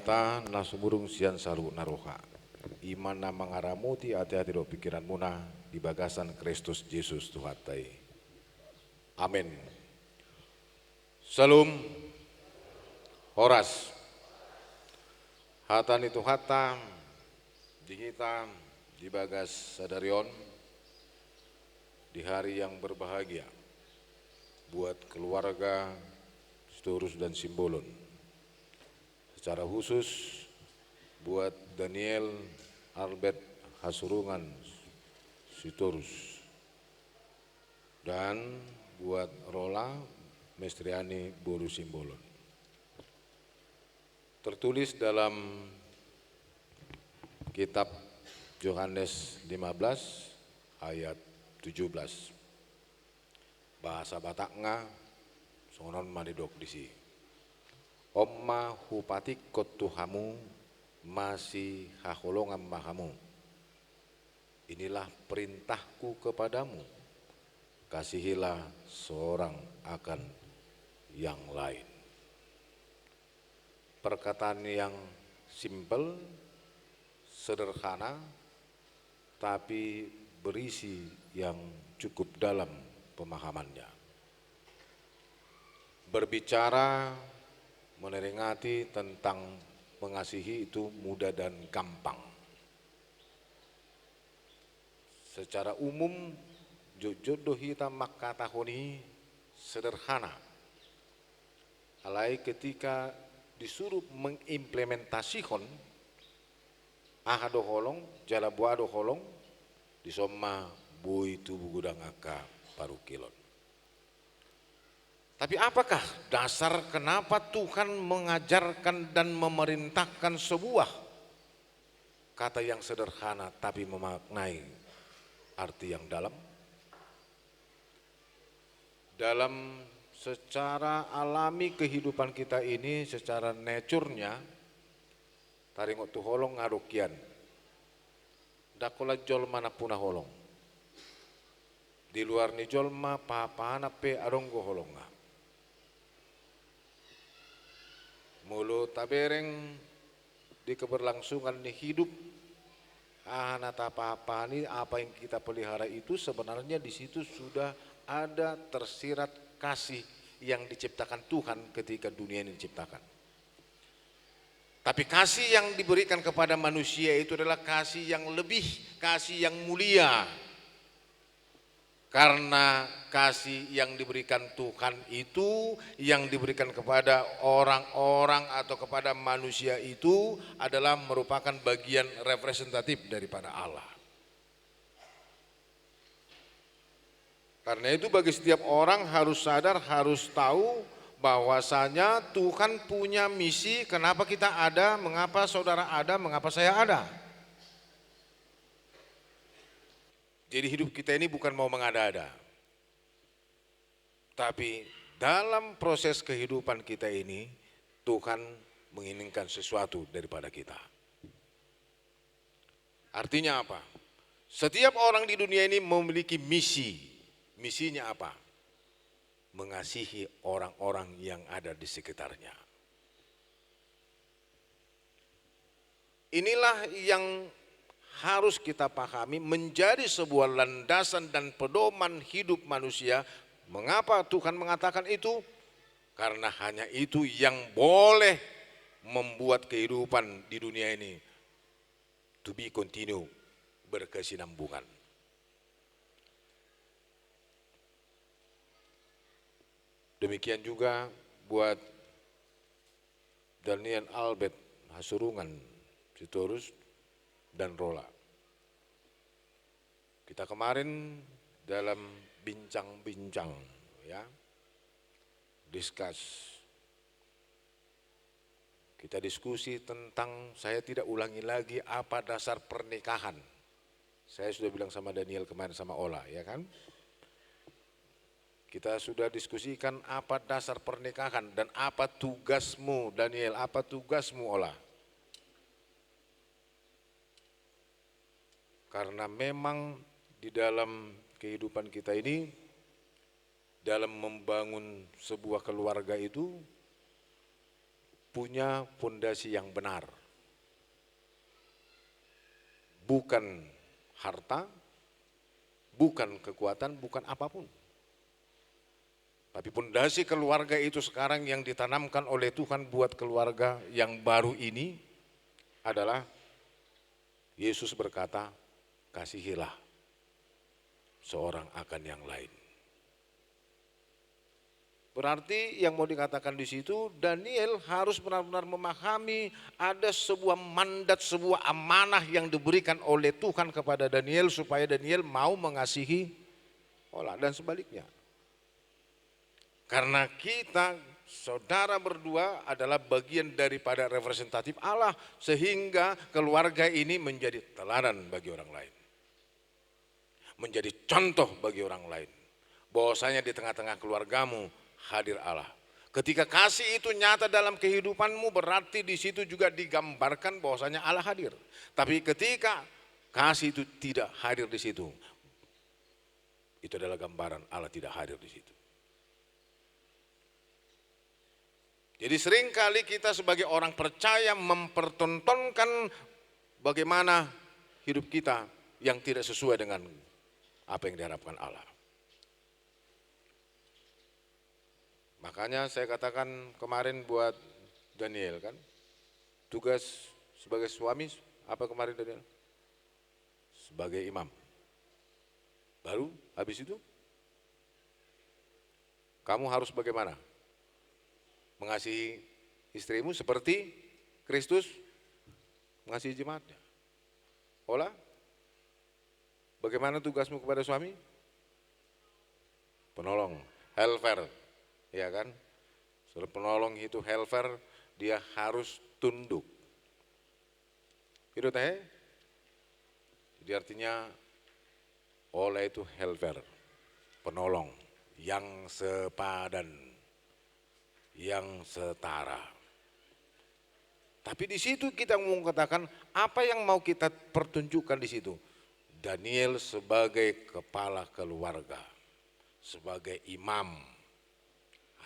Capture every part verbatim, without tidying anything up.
Debata na sumurung sian saluhut na roha, i ma na mangaramoti ateate dohot pingkiranmuna di bagasan Kristus Jesus Tuhanta i. Amen. Syalom. Horas. Hata ni Tuhanta di hita di bagas sadari on, di hari yang berbahagia buat keluarga Sitorus dan Simbolon. Secara khusus buat Daniel Albert Hasurungan Sitorus dan buat Rola Mestriani boru Simbolon. Tertulis dalam kitab Yohanes lima belas ayat tujuh belas. Bahasa Batakna songon on ma didok disi: On ma hupatingkon tu hamu, masihaholongan ma hamu. Inilah perintahku kepadamu, kasihilah seorang akan yang lain. Perkataan yang simpel, sederhana, tapi berisi yang cukup dalam pemahamannya. Berbicara, meneringati tentang mengasihi itu mudah dan gampang. Secara umum, jotjot do hita mangkatahon i sederhana. Alai ketika disuruh mengimplementasihon, aha do holong, jala boha do holong, dison ma boi tubu godang angka parungkilon. Tapi apakah dasar kenapa Tuhan mengajarkan dan memerintahkan sebuah kata yang sederhana tapi memaknai arti yang dalam? Dalam secara alami kehidupan kita ini, secara nature-nya, taringot tu holong nga adong hian. Ndang holan jolma nampuna holong. Di luar ni jolma, pahapahanan pe adong do holongna. Molo tabereng di keberlangsungan ni hidup, aha na tapahapahan i, apa yang kita pelihara itu sebenarnya di situ sudah ada tersirat kasih yang diciptakan Tuhan ketika dunia ini diciptakan. Tapi kasih yang diberikan kepada manusia itu adalah kasih yang lebih, kasih yang mulia. Karena kasih yang diberikan Tuhan itu, yang diberikan kepada orang-orang atau kepada manusia itu adalah merupakan bagian representatif daripada Allah. Karena itu, bagi setiap orang harus sadar, harus tahu bahwasanya Tuhan punya misi, kenapa kita ada, mengapa saudara ada, mengapa saya ada. Jadi, hidup kita ini bukan mau mengada-ada. Tapi dalam proses kehidupan kita ini, Tuhan menginginkan sesuatu daripada kita. Artinya apa? Setiap orang di dunia ini memiliki misi. Misinya apa? Mengasihi orang-orang yang ada di sekitarnya. Inilah yang harus kita pahami, menjadi sebuah landasan dan pedoman hidup manusia. Mengapa Tuhan mengatakan itu? Karena hanya itu yang boleh membuat kehidupan di dunia ini to be continue, berkesinambungan. Demikian juga buat Daniel Albert Hasurungan Sitorus dan Rola. Kita kemarin dalam bincang-bincang, ya, discuss, kita diskusi tentang, saya tidak ulangi lagi apa dasar pernikahan. Saya sudah bilang sama Daniel kemarin, sama Ola, ya kan? Kita sudah diskusikan apa dasar pernikahan dan apa tugasmu, Daniel, apa tugasmu, Ola. Karena memang di dalam kehidupan kita ini, dalam membangun sebuah keluarga itu, punya fondasi yang benar. Bukan harta, bukan kekuatan, bukan apapun. Tapi fondasi keluarga itu sekarang yang ditanamkan oleh Tuhan buat keluarga yang baru ini adalah Yesus berkata, "Kasihilah seorang akan yang lain." Berarti yang mau dikatakan di situ, Daniel harus benar-benar memahami ada sebuah mandat, sebuah amanah yang diberikan oleh Tuhan kepada Daniel supaya Daniel mau mengasihi Ola, dan sebaliknya. Karena kita, saudara berdua, adalah bagian daripada representatif Allah, sehingga keluarga ini menjadi teladan bagi orang lain, menjadi contoh bagi orang lain, bahwasanya di tengah-tengah keluargamu hadir Allah. Ketika kasih itu nyata dalam kehidupanmu, berarti di situ juga digambarkan bahwasanya Allah hadir. Tapi ketika kasih itu tidak hadir di situ, itu adalah gambaran Allah tidak hadir di situ. Jadi, seringkali kita sebagai orang percaya mempertontonkan bagaimana hidup kita yang tidak sesuai dengan apa yang diharapkan Allah. Makanya saya katakan kemarin buat Daniel, kan, tugas sebagai suami apa kemarin, Daniel? Sebagai imam. Baru habis itu, kamu harus bagaimana? Mengasihi istrimu seperti Kristus mengasihi jemaatnya. Ola, bagaimana tugasmu kepada suami? Penolong, helper, ya kan? Seorang penolong itu, helper, dia harus tunduk. Itu teh. Jadi, artinya, Ola itu helper, penolong yang sepadan, yang setara. Tapi di situ kita mau katakan, apa yang mau kita pertunjukkan di situ? Daniel sebagai kepala keluarga, sebagai imam,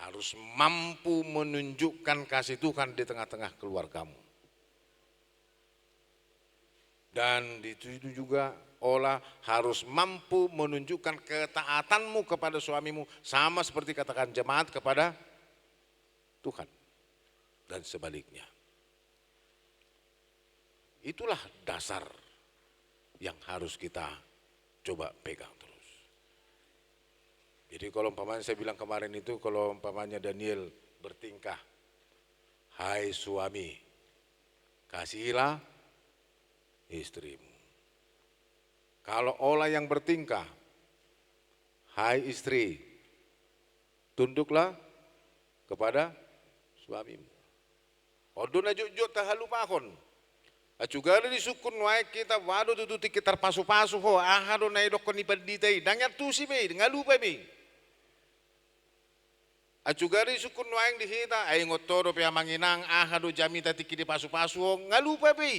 harus mampu menunjukkan kasih Tuhan di tengah-tengah keluargamu. Dan di situ juga Ola harus mampu menunjukkan ketaatanmu kepada suamimu, sama seperti katakan jemaat kepada Tuhan, dan sebaliknya. Itulah dasar yang harus kita coba pegang terus. Jadi, kalau umpamanya saya bilang kemarin itu, kalau umpamanya Daniel bertingkah, "Hai suami, kasihilah istrimu." Kalau Ola yang bertingkah, "Hai istri, tunduklah kepada suamimu." On do na jotjot tahalupahon. Acugali disungkun nuaeng hita, "Bah, do tutu tingki tarpasupasu ho, aha do na idokkon ni pandita i?" Ndang antusi be i, nga lupa be i. Acugali disungkun nuaeng di hita, "Ai ingot ho dope, amang inang, aha do jamita tingki dipasupasu ho?" Nga lupa be i.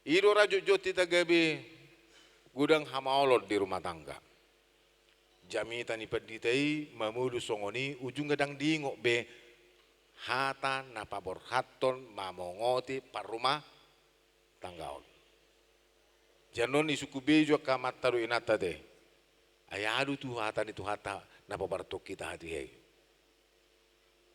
I do ra jotjot hita gabe godang hamaolon di rumah tangga. Jamita ni pandita i mamolus songon i, ujungna ndang diingot be hata na paborhathon mamongoti parrumahtanggaon. Jannon disungkun be i jo angka amanta dohot inanta te. Ai aha do tutu hata ni Tuhanta na paborhathon hita hatiha i?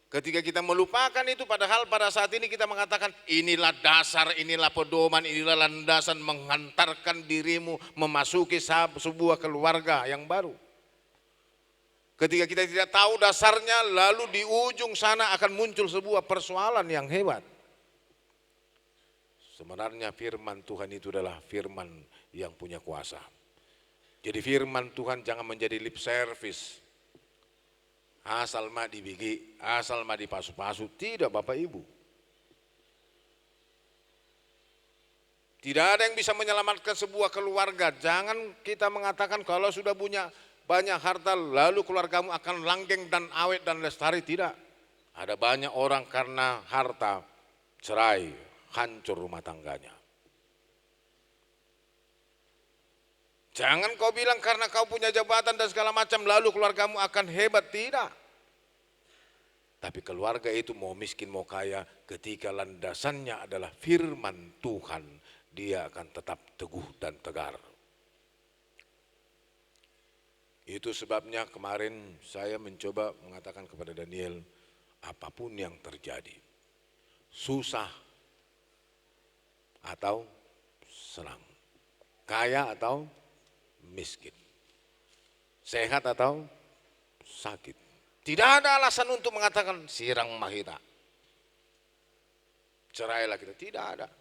Ketika kita melupakan itu, padahal pada saat ini kita mengatakan, "Inilah dasar, inilah pedoman, inilah landasan menghantarkan dirimu memasuki sa-, sebuah keluarga yang baru." Ketika kita tidak tahu dasarnya, lalu di ujung sana akan muncul sebuah persoalan yang hebat. Sebenarnya firman Tuhan itu adalah firman yang punya kuasa. Jadi, firman Tuhan jangan menjadi lip service. Asal ma dibege, asal ma dipasupasu. Tidak, Bapak Ibu. Tidak ada yang bisa menyelamatkan sebuah keluarga. Jangan kita mengatakan kalau sudah punya banyak harta, lalu keluargamu akan langgeng dan awet dan lestari. Tidak. Ada banyak orang karena harta cerai, hancur rumah tangganya. Jangan kau bilang karena kau punya jabatan dan segala macam, lalu keluargamu akan hebat. Tidak. Tapi keluarga itu mau miskin, mau kaya, ketika landasannya adalah firman Tuhan, dia akan tetap teguh dan tegar. Itu sebabnya kemarin saya mencoba mengatakan kepada Daniel, apapun yang terjadi, susah atau senang, kaya atau miskin, sehat atau sakit, tidak ada alasan untuk mengatakan, sirang ma hita, cerailah kita. Tidak ada.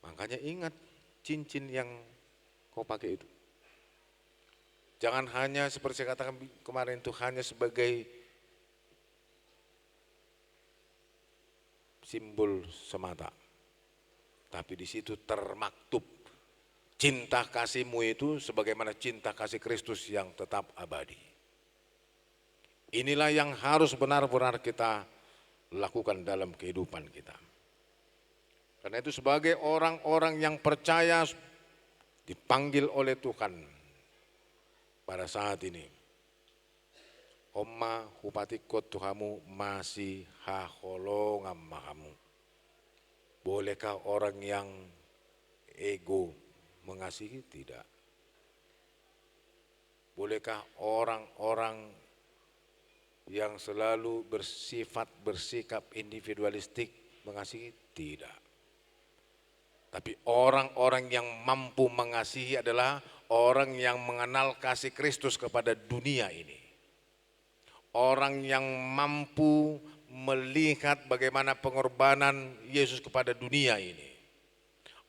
Makanya ingat cincin yang kau pakai itu. Jangan hanya seperti saya katakan kemarin itu, hanya sebagai simbol semata. Tapi di situ termaktub cinta kasihmu itu sebagaimana cinta kasih Kristus yang tetap abadi. Inilah yang harus benar-benar kita lakukan dalam kehidupan kita. Karena itu, sebagai orang-orang yang percaya, dipanggil oleh Tuhan pada saat ini, on ma hupatingkon tu hamu, masihaholongan ma hamu. Bolehkah orang yang ego mengasihi? Tidak. Bolehkah orang-orang yang selalu bersifat, bersikap individualistik mengasihi? Tidak. Tapi orang-orang yang mampu mengasihi adalah orang yang mengenal kasih Kristus kepada dunia ini. Orang yang mampu melihat bagaimana pengorbanan Yesus kepada dunia ini.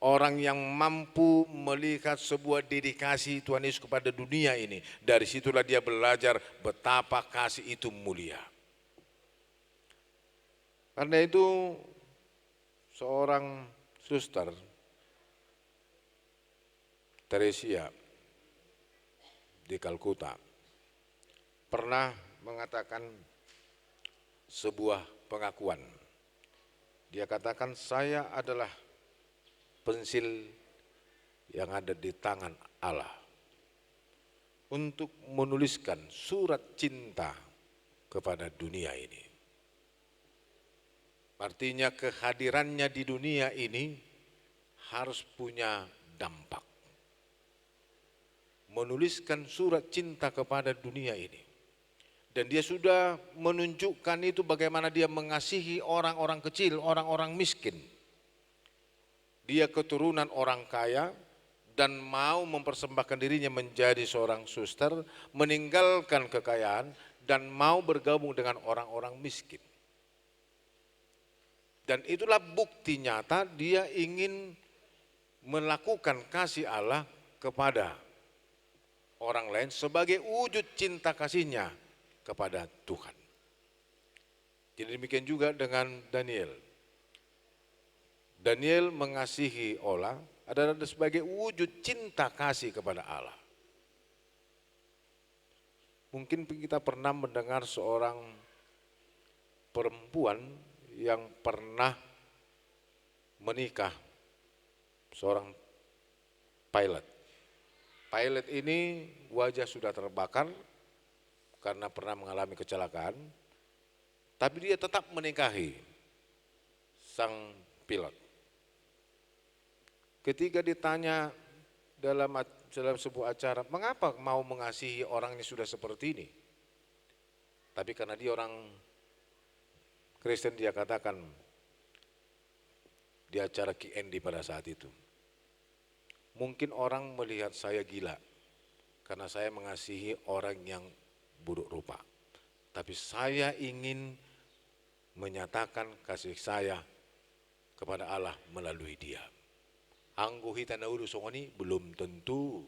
Orang yang mampu melihat sebuah dedikasi Tuhan Yesus kepada dunia ini. Dari situlah dia belajar betapa kasih itu mulia. Karena itu, seorang suster, Teresia di Kalkuta, pernah mengatakan sebuah pengakuan. Dia katakan, "Saya adalah pensil yang ada di tangan Allah untuk menuliskan surat cinta kepada dunia ini." Artinya, kehadirannya di dunia ini harus punya dampak. Menuliskan surat cinta kepada dunia ini. Dan dia sudah menunjukkan itu, bagaimana dia mengasihi orang-orang kecil, orang-orang miskin. Dia keturunan orang kaya dan mau mempersembahkan dirinya menjadi seorang suster, meninggalkan kekayaan, dan mau bergabung dengan orang-orang miskin. Dan itulah bukti nyata dia ingin melakukan kasih Allah kepada orang lain sebagai wujud cinta kasihnya kepada Tuhan. Jadi, demikian juga dengan Daniel. Daniel mengasihi Ola adalah sebagai wujud cinta kasih kepada Allah. Mungkin kita pernah mendengar seorang perempuan yang pernah menikah, seorang pilot. Pilot ini wajah sudah terbakar karena pernah mengalami kecelakaan, tapi dia tetap menikahi sang pilot. Ketika ditanya dalam ac-, dalam sebuah acara, "Mengapa mau mengasihi orang yang sudah seperti ini?" Tapi karena dia orang Kristen, dia katakan di acara Q and A pada saat itu, "Mungkin orang melihat saya gila karena saya mengasihi orang yang buruk rupa. Tapi saya ingin menyatakan kasih saya kepada Allah melalui dia." Anggo hita na ulu songon i, belum tentu.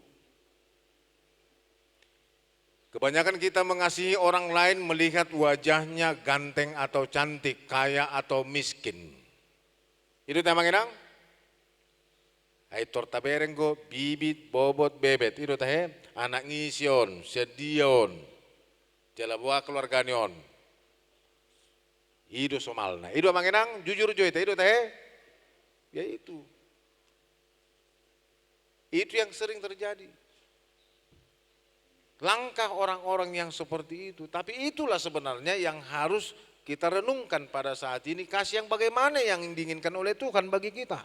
Kebanyakan kita mengasihi orang lain melihat wajahnya ganteng atau cantik, kaya atau miskin. I do tahe, amang inang? Ai tor tabereng do bibit, bobot, bebet. I do tahe, anak ni si on, sian dia on, jala boha keluargana on. I do somalna. I do, amang inang, jujur jo hita, i do tahe? Ya itu. Itu yang sering terjadi. Langkah orang-orang yang seperti itu. Tapi itulah sebenarnya yang harus kita renungkan pada saat ini, kasih yang bagaimana yang diinginkan oleh Tuhan bagi kita.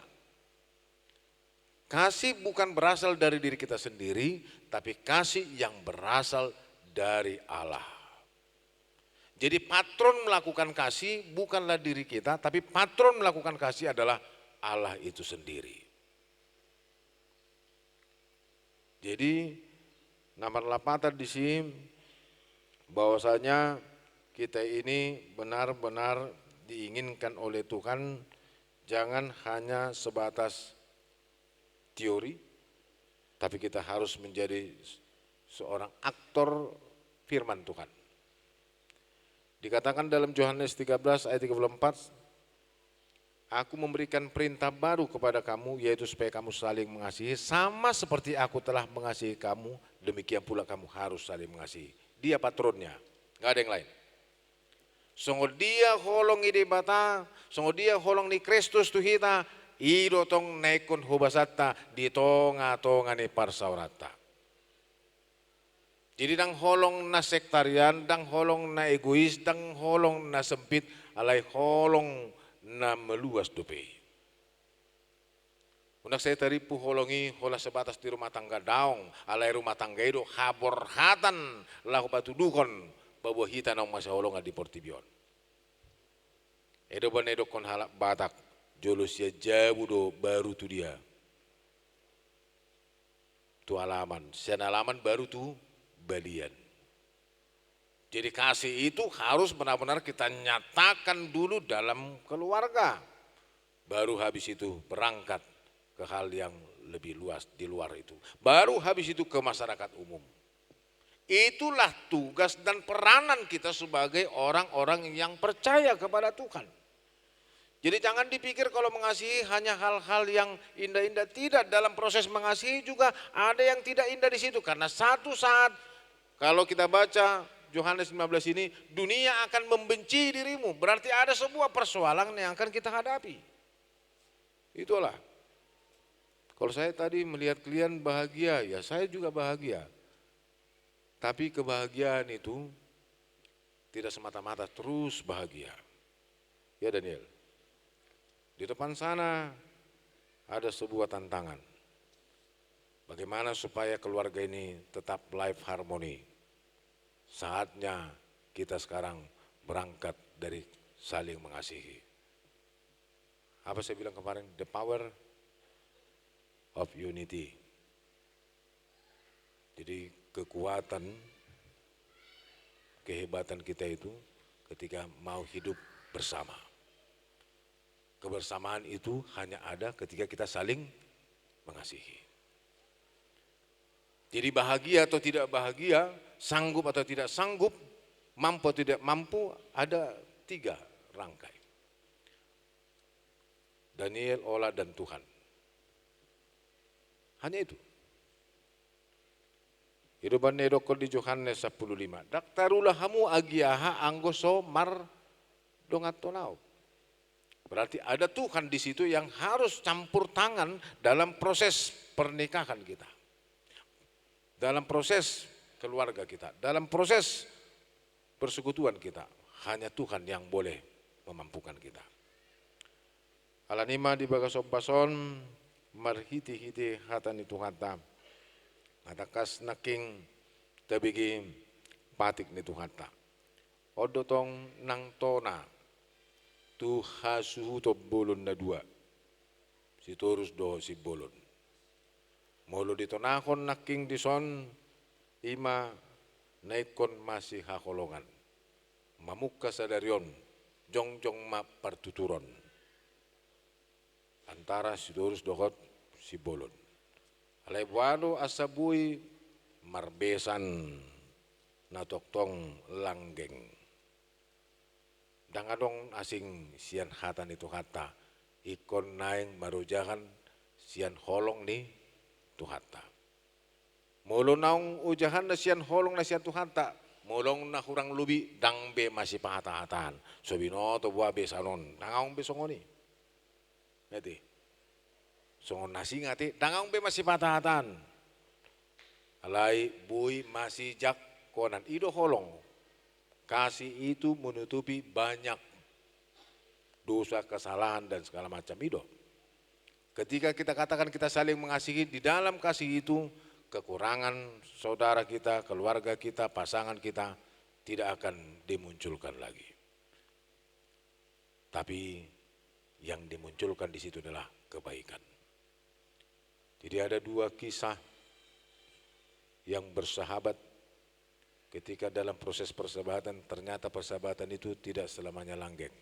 Kasih bukan berasal dari diri kita sendiri, tapi kasih yang berasal dari Allah. Jadi patron melakukan kasih bukanlah diri kita, tapi patron melakukan kasih adalah Allah itu sendiri. Jadi, na marlapatan di sini bahwasanya kita ini benar-benar diinginkan oleh Tuhan, jangan hanya sebatas teori, tapi kita harus menjadi seorang aktor firman Tuhan. Dikatakan dalam Johannes tiga belas ayat tiga puluh empat, "Aku memberikan perintah baru kepada kamu, yaitu supaya kamu saling mengasihi, sama seperti Aku telah mengasihi kamu, demikian pula kamu harus saling mengasihi." Dia patronnya, nggak ada yang lain. Songon dia holong ni Debata, songon dia holong ni Kristus tu hita, i do tong na ingkon hobasanta di tonga-tonga ni parsaoranta. Jadi ndang holong na sektarian, ndang holong na egois, ndang holong na sempit, alai holong na meluas dope. Unang sai tarimpu holong i holan sebatas di rumah tangga, daong, alai rumah tangga i do haborhatan laho patuduhon bahwa hita naung masihaholongan di portibi on. I do umbahen na didokkon halak Batak, jolo sian jabu do baru tu dia, tu alaman, sian alaman baru tu balian. Jadi kasih itu harus benar-benar kita nyatakan dulu dalam keluarga. Baru habis itu berangkat ke hal yang lebih luas di luar itu. Baru habis itu ke masyarakat umum. Itulah tugas dan peranan kita sebagai orang-orang yang percaya kepada Tuhan. Jadi jangan dipikir kalau mengasihi hanya hal-hal yang indah-indah. Tidak, dalam proses mengasihi juga ada yang tidak indah di situ. Karena satu saat, kalau kita baca Yohanes lima belas ini, dunia akan membenci dirimu. Berarti ada sebuah persoalan yang akan kita hadapi. Itulah. Kalau saya tadi melihat kalian bahagia, ya saya juga bahagia. Tapi kebahagiaan itu tidak semata-mata terus bahagia. Ya, Daniel. Di depan sana ada sebuah tantangan. Bagaimana supaya keluarga ini tetap life harmony? Saatnya kita sekarang berangkat dari saling mengasihi. Apa saya bilang kemarin? The power of unity. Jadi kekuatan, kehebatan kita itu ketika mau hidup bersama. Kebersamaan itu hanya ada ketika kita saling mengasihi. Jadi bahagia atau tidak bahagia, sanggup atau tidak sanggup, mampu atau tidak mampu, ada tiga rangkai. Daniel, Ola, dan Tuhan. Hanya itu. I do umbahen na didokkon di Yohanes sampulu lima. Ndang tarula hamu agia aha anggo so mardonganhon Ahu. Berarti ada Tuhan di situ yang harus campur tangan dalam proses pernikahan kita. Dalam proses keluarga kita. Dalam proses persekutuan kita. Hanya Tuhan yang boleh memampukan kita. Alani i ma di bagas ombas on marhite-hite hata ni Tuhanta, na tangkas nangkin tabege patik ni Tuhanta. On do tong nang tona tu hasuhuton bolon na dua, Sitorus dohot Simbolon. Molo ditonahon nangkin dison, i ma na ingkon masihaholongan. Mamungka sadari on, jongjong ma partuturon antara Sitorus dohot Simbolon. Alai boha do asa boi marbesan na tongtong langgeng. Ndang adong asing sian hata ni Tuhanta, ingkon naeng marojahan sian holong ni Tuhanta. Molo naung ojahanna sian holong na sian Tuhanta, molo na hurang lobi ndang be masipahata-hataan. So binoto boha besan on, ndang adong be songon i. Ate. Songon na asing ate, ndang adong be masipahata-hataan. Alai boi masijak holan. I do holong. Kasih itu menutupi banyak dosa, kesalahan, dan segala macam. I do. Ketika kita katakan kita saling mengasihi, di dalam kasih itu, kekurangan saudara kita, keluarga kita, pasangan kita tidak akan dimunculkan lagi. Tapi yang dimunculkan di situ adalah kebaikan. Jadi ada dua kisah yang bersahabat, ketika dalam proses persahabatan, ternyata persahabatan itu tidak selamanya langgeng.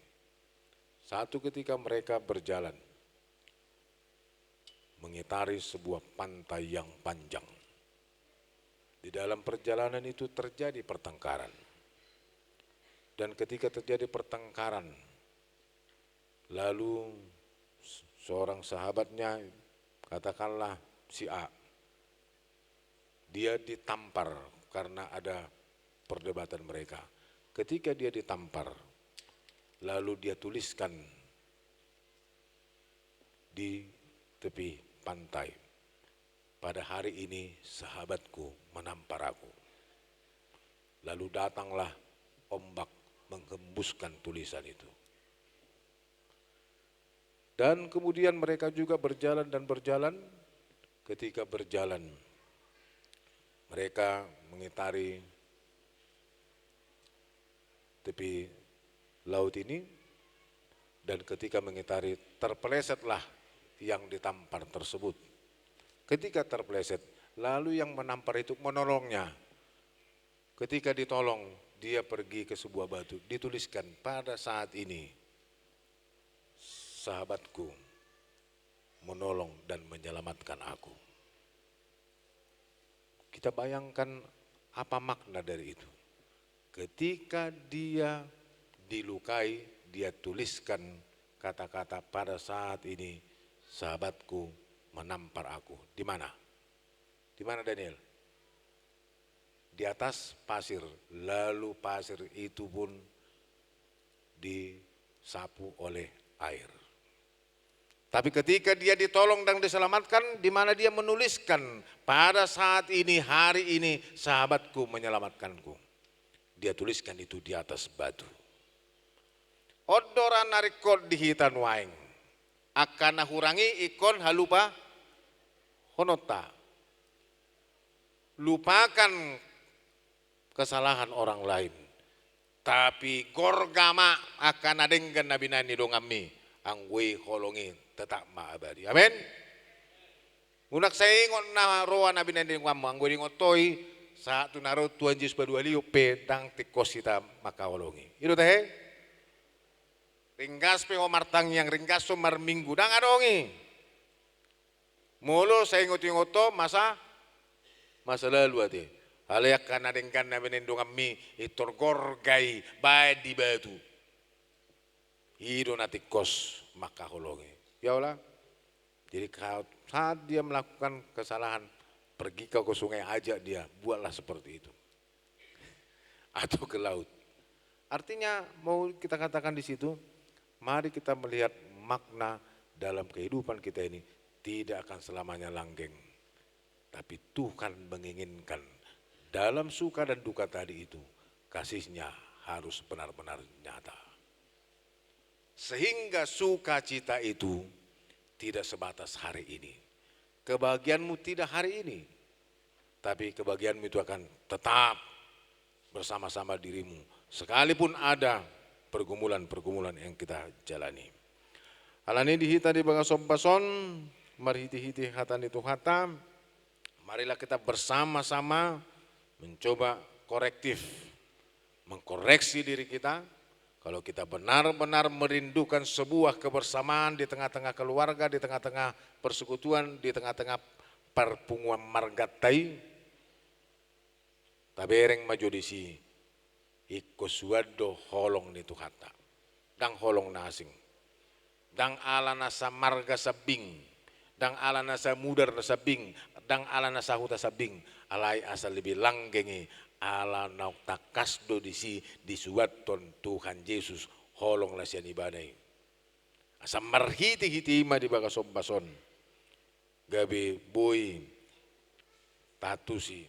Satu ketika mereka berjalan mengitari sebuah pantai yang panjang. Di dalam perjalanan itu terjadi pertengkaran. Dan ketika terjadi pertengkaran, lalu s-, seorang sahabatnya, katakanlah si A, dia ditampar karena ada perdebatan mereka. Ketika dia ditampar, lalu dia tuliskan di tepi pantai, "Pada hari ini sahabatku menampar aku." Lalu datanglah ombak menghembuskan tulisan itu. Dan kemudian mereka juga berjalan dan berjalan. Ketika berjalan, mereka mengitari tepi laut ini, dan ketika mengitari, terpelesetlah yang ditampar tersebut. Ketika terpeleset, lalu yang menampar itu menolongnya. Ketika ditolong, dia pergi ke sebuah batu, dituliskan, "Pada saat ini, sahabatku menolong dan menyelamatkan aku." Kita bayangkan apa makna dari itu. Ketika dia dilukai, dia tuliskan kata-kata, "Pada saat ini sahabatku menampar aku." Di mana? Di mana, Daniel? Di atas pasir, lalu pasir itu pun disapu oleh air. Tapi ketika dia ditolong dan diselamatkan, di mana dia menuliskan, "Pada saat ini, hari ini, sahabatku menyelamatkanku." Dia tuliskan itu di atas batu. On do ra na ringkot di hita nuaeng. Angka na hurang i ingkon halupahononta. Lupakan kesalahan orang lain. Tapi gorga ma angka na denggan na binahen ni donganmi, anggo i holong i tetap ma abadi. Amen. Unang sai ingot na roa na binahen ni donganmu, anggo diingot ho i, sahat tu na ro Tuhan Jesus paduahalihon pe ndang tingkos hita mangkaholongi. I do tahe? Ringgas pe ho martangiang, ringgas ho marminggu, ndang adong i. Molo sai ingot-ingot ho masa, masa lalu ate. Alai angka na denggan na binahen ni donganmi, pintor gorga i, baen di batu. I do na tingkos mangkaholongi. Ya Allah. Jadi, ka-, saat dia melakukan kesalahan, pergi kau ke sungai, ajak dia, buatlah seperti itu. Atau ke laut. Artinya, mau kita katakan di situ, mari kita melihat makna dalam kehidupan kita ini tidak akan selamanya langgeng. Tapi Tuhan menginginkan dalam suka dan duka tadi itu, kasih-Nya harus benar-benar nyata. Sehingga sukacita itu tidak sebatas hari ini. Kebahagiaanmu tidak hari ini, tapi kebahagiaanmu itu akan tetap bersama-sama dirimu, sekalipun ada pergumulan-pergumulan yang kita jalani. Alani i di hita di bagas ombas on, marhite-hite hata ni Tuhanta, marilah kita bersama-sama mencoba korektif, mengkoreksi diri kita. Kalau kita benar-benar merindukan sebuah kebersamaan di tengah-tengah keluarga, di tengah-tengah persekutuan, di tengah-tengah parpunguan marganta i, tabereng ma jo disi, ingkon suan do holong ni Tuhanta. Ndang holong na asing. Ndang ala na samarga sambing, ndang ala na samudar na sambing, ndang ala na sahuta sambing, alai asa lebih langgeng i, ala naung tangkas do disi disuanhon Tuhan Jesus holong na sian Ibana i. Asa marhite-hite i ma di bagas ombas on gabe boi taantusi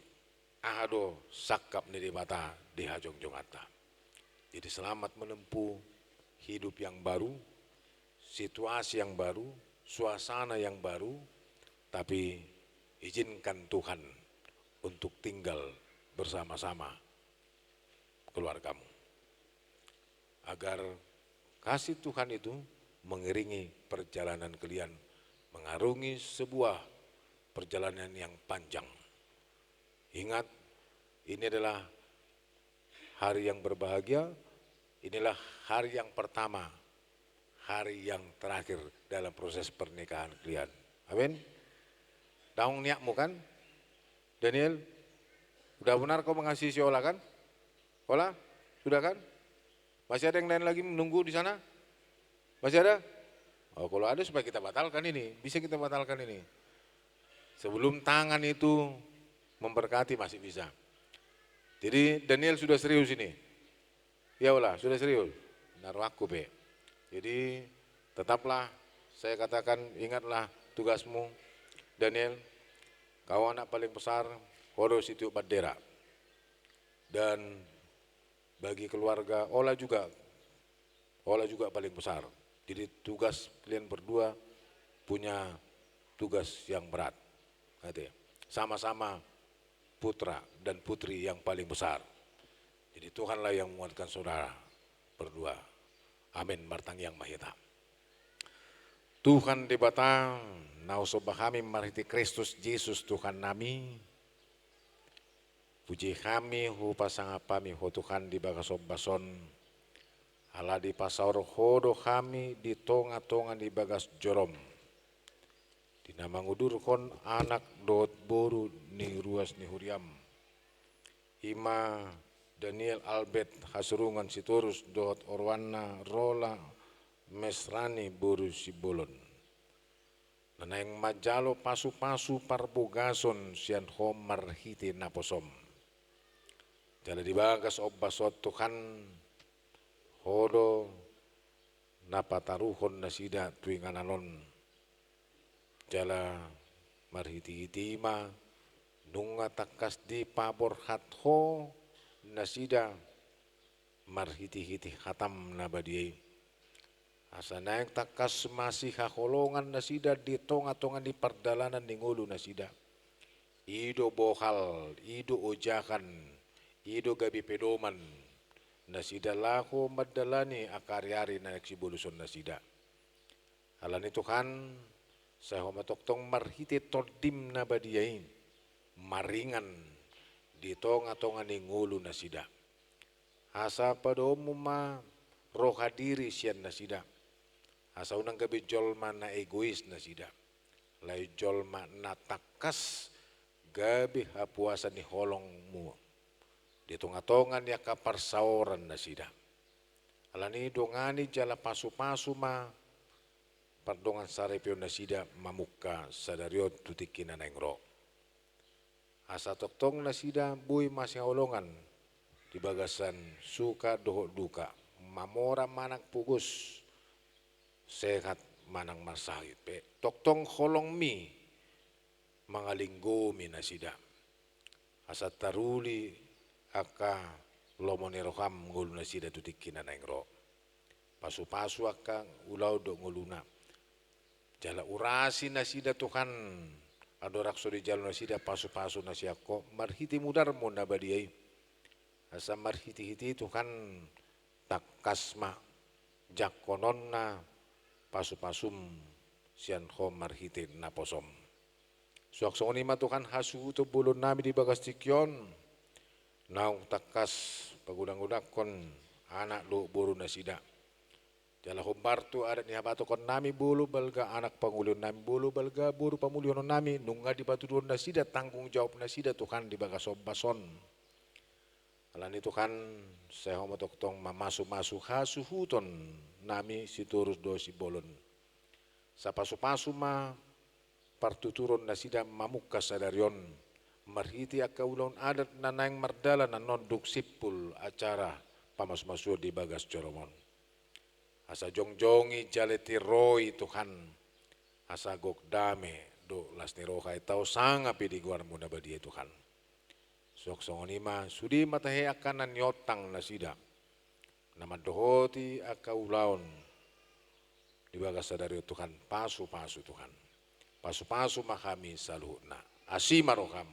aha do sangkap ni Debata di hajongjonganta. Jadi selamat menempuh hidup yang baru, situasi yang baru, suasana yang baru, tapi izinkan Tuhan untuk tinggal bersama-sama keluargamu. Agar kasih Tuhan itu mengiringi perjalanan kalian, mengarungi sebuah perjalanan yang panjang. Ingat, ini adalah hari yang berbahagia, inilah hari yang pertama, hari yang terakhir dalam proses pernikahan kalian. Amin. Daong niatmu kan, Daniel? Udah benar kau mengasihi si Ola kan? Ola, sudah kan? Masih ada yang lain lagi menunggu di sana? Masih ada? Oh, kalau ada supaya kita batalkan ini, bisa kita batalkan ini. Sebelum tangan itu memberkati masih bisa. Jadi Daniel sudah serius ini. Ya Ola, sudah serius. Naruh aku be. Jadi tetaplah saya katakan, ingatlah tugasmu, Daniel. Kau anak paling besar, kau do sitiup bandera. Dan bagi keluarga Ola juga, Ola juga paling besar. Jadi tugas kalian berdua punya tugas yang berat. Gitu ya. Sama-sama putra dan putri yang paling besar. Jadi Tuhanlah yang menguatkan saudara berdua. Amin. Martangiang ma hita. Tuhan Debata, na husomba hami marhite Kristus Jesus Tuhan nami, puji hami, hupasangap hami Ho Tuhan di bagas ombas on, ala dipasaor Ho do hami di tonga-tonga ni bagas jorom, di na mangudurhon anak dohot boru ni ruas ni huriam, i ma Daniel Albert Hasurungan Sitorus dohot oroanna Rola Mesrani boru Simbolon, na naeng manjalo pasu-pasu parbogason sian Ho marhite naposom. Jala di bagas ombas on Tuhan, Ho do na pataruhon nasida tu inganan on. Jala marhite-hite i ma nunga tangkas dipaborhat Ho nasida marhite-hite hatam na badia i, asa naeng tangkas masihaholongan nasida di tonga-tonga ni pardalanan ni ngolu nasida. I do bohal, i do ojahan, i do gabe pedoman nasida laho mandalani angka ari-ari na naeng siboluson nasida. Alani Tuhan, sai Ho ma tongtong marhite Tondim na badia i maringan di tonga-tonga ni ngolu nasida. Asa padomu ma roha diri sian nasida, asa unang gabe jolma na egois nasida, alai jolma na tangkas gabe hapuasa ni holongmu di tonga-tonga ni angka parsaoran nasida. Alani dongani jala pasu-pasu ma pardongan saripeon nasida mamungka sadari on tu tingki na naeng ro. Asa tongtong nasida boi masihaholongan di bagasan suka dohot duka, mamora manang pogos, sehat manang marsahit pe, tongtong holongmi mangalinggomi nasida. Asa taruli angka lomo ni roham ngolu nasida tu tingki na naeng ro. Pasu-pasu angka ulaon dohot ngoluna. Jala urasi nasida Tuhan, andorang so dijalo nasida pasu-pasu na sian Ho marhite mudarmu na badia i. Asa marhite-hite i Tuhan tangkas ma jangkononna pasu-pasum sian Ho marhite naposom. Suang songon i ma Tuhan hasuhuton bolon nami di bagas tingki on, naung tangkas pagodang-godangkon anak dohot boru nasida. Jala hombar tu adat ni habatokon nami, molo balga anak pangolion nami, molo balga boru pamulihonon nami, nunga dipatuduhon nasida tanggung jawab nasida Tuhan di bagas ombas on. Alani Tuhan, sai Ho ma tongtong mamasu-masu hasuhuton nami Sitorus dohot Simbolon. Sai pasu-pasu ma partuturon nasida mamungka sadari on, marhite angka ulaon adat na naeng mardalan annon dung simpul acara pamasu-masuon di bagas jorom on. Asa jongjongi jala tiroi Tuhan, asa gok dame do las ni roha i, tau sanga pe di goarmu na badia i Tuhan. Suang songon i ma, sude ma tahe angka na niontang nasida, na mandohoti angka ulaon di bagas sadari on Tuhan, pasu-pasu Tuhan. Pasu-pasu ma hami saluhutna. Asi ma roham.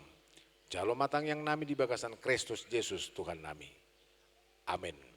Jalo ma tangiang nami di bagasan Kristus Jesus Tuhan nami. Amen.